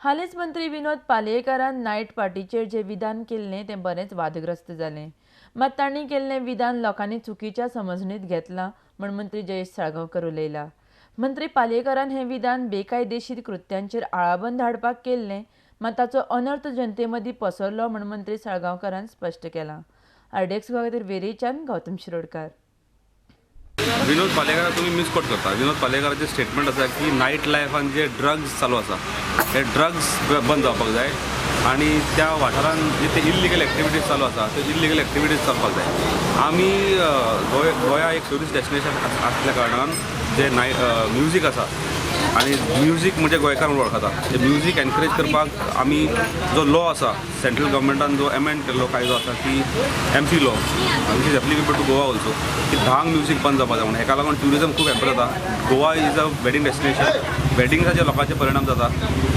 हालींच मंत्री विनोद पालयेकारान नायट पार्टीचेर जें विधान केल्लें तें बरेंच वादग्रस्त जालें. मात तांणी केल्लें विधान लोकांनी चुकीच्या समजणीत घेतलां म्हण मंत्री जयेश साळगांवकर उलयला. मंत्री पालयेकारान हें विधान बेकायदेशीर कृत्यांचेर आळाबंद हाडपाक केल्लें, मात ताचो अनर्थ जनते मदीं पसरलो म्हण मंत्री साळगांवकरान स्पश्ट केलां. आरडीएक्स गोवा खातीर वेरेंच्यान गौतम शिरोडकार. विनोद पालेकार तुम्ही मिसकोट करता. विनोद पालेकाराचें स्टेटमेंट आसा की नायट लायफान जे ड्रग्स चालू आसा ते ड्रग्स बंद जावपाक जाय आनी त्या वाठारान जे ते इल्लिगल एक्टिविटीज चालू आसा त्यो इल्लिगल एक्टिविटीज चलपाक जाय. आमी गोंया एक ट्युरिस्ट डेस्टिनेशन आसल्या कारणान जे नाय म्युजीक आसा आनी म्युजीक म्हणजे गोंयकार म्हणून वळखता, ते म्युजीक एनकरेज करपाक आमी जो लॉ आसा सेंट्रल गव्हर्मेंटान जो एमेंड केल्लो कायदो आसा की MP law which is applicable to Goa also की 10क म्युजीक बंद जावपाक जाय म्हणून. हेका लागून ट्युरिजम खूब हॅम्पर जाता. Goa is a wedding destination. वेडिंग्साचे लोकांचे परिणाम जाता,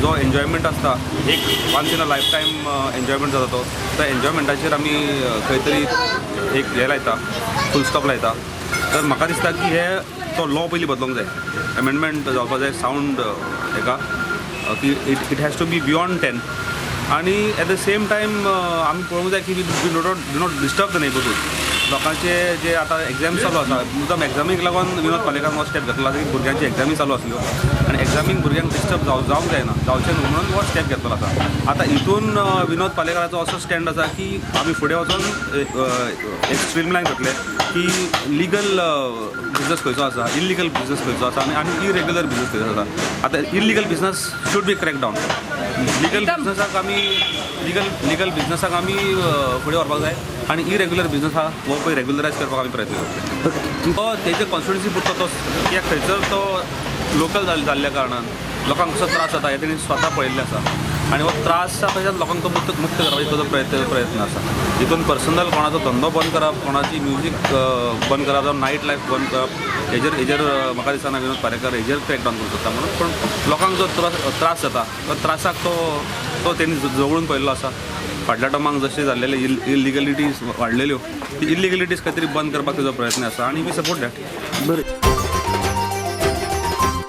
जो एन्जॉयमेंट आसता एक once in a life time enjoyment जाता, तो त्या एन्जॉयमेंटाचेर आमी खंय तरी एक हें लायता, फूल स्टॉप लायता. तर म्हाका दिसता की हे तो लॉ पयलीं बदलोंक जाय, एमेंडमेंट जावपा जाय सावंड हेका की it has to be beyond 10. आनी एट the same time आमी पळोवंक जाय की we do not disturb the neighbourhood. लोकांचे जे आतां एग्जाम चालू आसा, मुद्दाम एग्जामीक लागून विनोद पालेकार हो स्टेप घेतलो आसा की भुरग्यांची एग्जामी चालू आसल्यो आनी एग्जामीक भुरग्यांक डिस्टर्ब जावंक जायना, जावचें न्हू म्हणून हो स्टेप घेतलेलो आसा. आतां हितून विनोद पालेकाराचो असो स्टँड आसा की आमी फुडें वचोन एक स्ट्रीमलायन करतले की लिगल बिजनस खंयचो आसा, इल्लिगल बिजनस खंयचो आसा आनी आनी इरेग्युलर बिजनस खंयचो आसा. आतां illegal business should be crack down. Legal बिजनसाक आमी लिगल बिजनसाक आमी फुडें व्हरपाक जाय आनी इरेग्युलर बिजनस आहा हो पळय रेगुलरायज करपाक आमी प्रयत्न करतले. तो तेजे कॉन्स्टिट्युन्सी पुरतो तो कित्याक थंयसर तो लोकल जाल्ल्या कारणान लोकांक कसो त्रास जाता हें तेणी स्वता पळयल्लें आसा आनी हो त्रास आसा लोकांक तो मुक्त करपाचो ताजो प्रयत्न आसा. हितून पर्सनल कोणाचो धंदो बंद करप, कोणाची म्युजीक बंद करप जावं नायट लायफ बंद करप हेजेर म्हाका दिसना विनोद पारेकर हेजेर क्रॅक डावन करूंक शकता म्हणून. पूण लोकांक जो त्रास जाता तो त्रासाक तो तेणी जवळून पळयल्लो आसा. फाटल्या टर्माक जशें जाल्लेले इल्लिगलिटीज वाडलेल्यो ती इल्लिगलिटीज खंय तरी बंद करपाक ताजो प्रयत्न आसा आनी we support that. बरें.